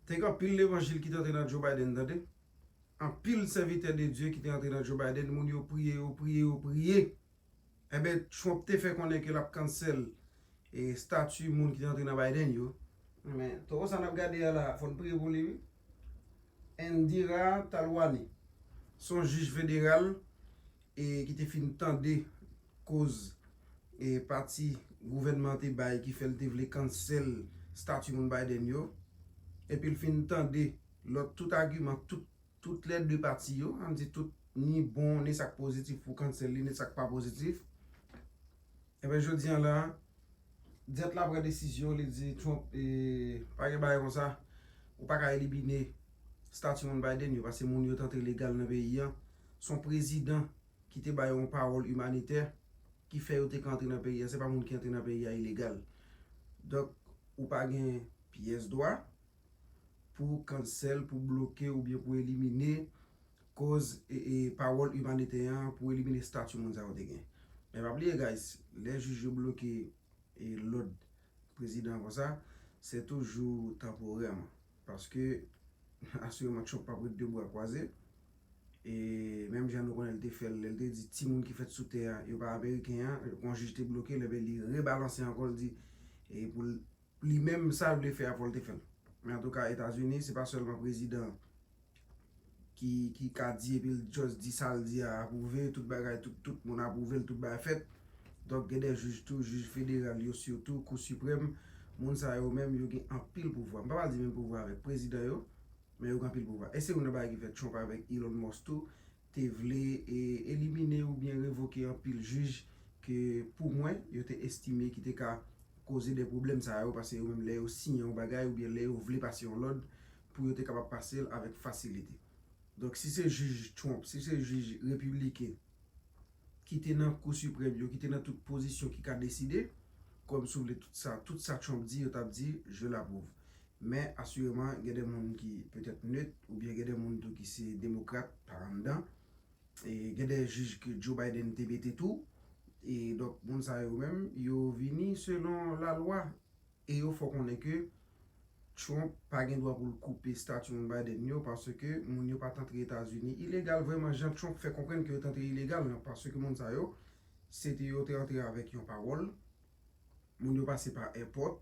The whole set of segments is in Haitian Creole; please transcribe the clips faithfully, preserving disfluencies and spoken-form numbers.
Te gen anpil levanjil ki te antre nan Joe Biden, tande. Anpil sèvitè de Dye ki te antre nan Joe Biden, moun yo priye, yo priye, yo priye. Enben, Trump te fè konnen ke l ap cancel e stati moun ki te antre nan Biden yo. Men, towo sa n ap gade a la, fò n priye pou li, wi. Indira Talwani, se yon jij federal e ki te fin tande koz e pati gouvènman an te bay ki fè l te vle cancel stati moun Biden yo. Epi l fin tande lòt tout agiman, tout, tout lè de pati yo, ann di tout, ni bon, ni sa k pozitif pou cancel li, ni sa k pa pozitif. Enben, jodi a la, Dyèt la pran desizyon, li di Trump, e, pa gen bagay konsa, ou pa ka elimine stati moun Biden yo, paske moun yo t antre legal nan peyi an. Se yon prezidan ki te bay yon pawòl imanitè ki fè yo te ka antre nan peyi an. Se pa moun ki antre nan peyi a ilegal. Donk, ou pa gen pyès dwa pou cancel, pou bloke oubyen pou elimine koz e, e pawòl imanitè an, pou elimine stati moun sa yo te gen. Men pa bliye, guys, lè jij yo bloke e lòd prezidan an konsa, se toujou tanporèman. Paske, asireman, Trump p ap ret de bra kwaze. E menm jan nou konnen l te fè l, lè l te di timoun ki fèt sou tè a, yo pa ameriken an, kon jij te bloke l, enben li rebalanse ankò, l di, e pou l, li menm, sa l vle fè a, fò l te fè l. Men antouka, Etazini, se pa sèlman prezidan ki, ki ka di epi l just di sa l di a apwouve, tout bagay, tout, tout moun apwouve l, tout bagay fèt. Donk, gen de jij tou, jij federal yo sitou, Kou Siprèm, moun sa yo menm, yo gen anpil pouvwa. M pa pral di menm pouvwa avèk prezidan yo, men yo gen anpil pouvwa. E se youn nan bagay ki fè Trump avèk Elon Musk tou te vle e, elimine oubyen revoke anpil jij ke, pou mwen, yo te estime ki te ka koze de pwoblèm sa yo, paske yo menm, lè yo siyen yon bagay oubyen lè yo vle pase yon lòd, pou yo te kapab pase l avèk fasilite. Donk, si se jij Trump, si se jij repibliken ki te nan Kou Siprèm yo, ki te nan tout pozisyon ki ka deside, kòm si w vle tout sa, tout sa Trump di, yo t ap di, je l'approuve. Men, asireman, gen de moun ki petèt net, oubyen gen de moun tou ki se demokrat, pa anndan. E gen de jij ke Joe Biden te mete tou. E donk, moun sa yo menm, yo vini selon lalwa. E yo fè w konnen ke Trump pa gen dwa pou l koupe stati moun Biden yo, paske moun yo pa t antre Etazini ilegal. Vrèman, jan Trump fè konprann ke yo t antre ilegal nan, paske moun sa yo, se te yo te antre avèk yon pawòl, moun yo pase pa èpòt,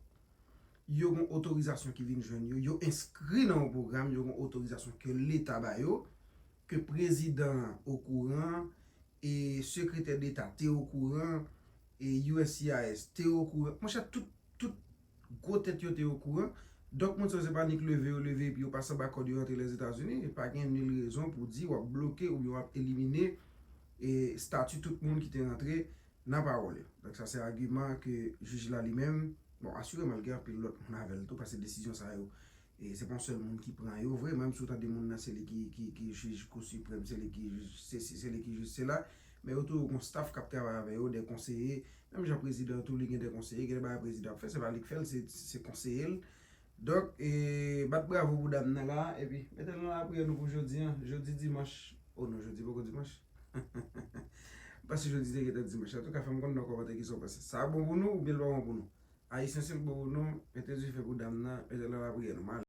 yo gen otorizasyon ki vin jwenn yo, yo enskri nan yon pwogram, yo gen otorizasyon ke Leta ba yo, ke prezidan an okouran, e sekretè deta te okouran, e U S C I S te okouran. Monchè, tout, tout gwo tèt yo te okouran. Donk, moun sa yo se pa nik leve yo leve epi yo pase anba kòd yo rantre Lèzetazini. E pa gen nil rezon pou di w ap bloke oubyen w ap elimine, e, stati tout moun ki te rantre nan pawòl yo. Donk, sa se agiman ke jij la li menm, bon, asireman, l gen anpil lòt moun avè l tou, paske desizyon sa yo, e se pa yon sèl moun ki pran yo vre, menm si w tande moun nan, se li ki, ki, ki jij Kou Siprèm, se li ki jij sesi, se li ki jij sela, men yo tou yo gen yon staff k ap travay avè yo, de konseye, menm jan prezidan tou, li gen de konseye, gen de bagay prezidan ap fè, se pa li k fè l, se, se konseye l. Donk, e, bat bravo pou dam nan la, epi mete l nan lapriyè nou pou jodi an, jodi dimanch, oh non, jodi poko dimanch, paske jodi te gentan dimanch, antouka, fè m konn nan kòmantè kisa w panse, sa bon pou nou oubyen l pa bon pou nou? Ayisyen, si l bon pou nou, mete dife pou dam nan, mete l nan lapriyè nou.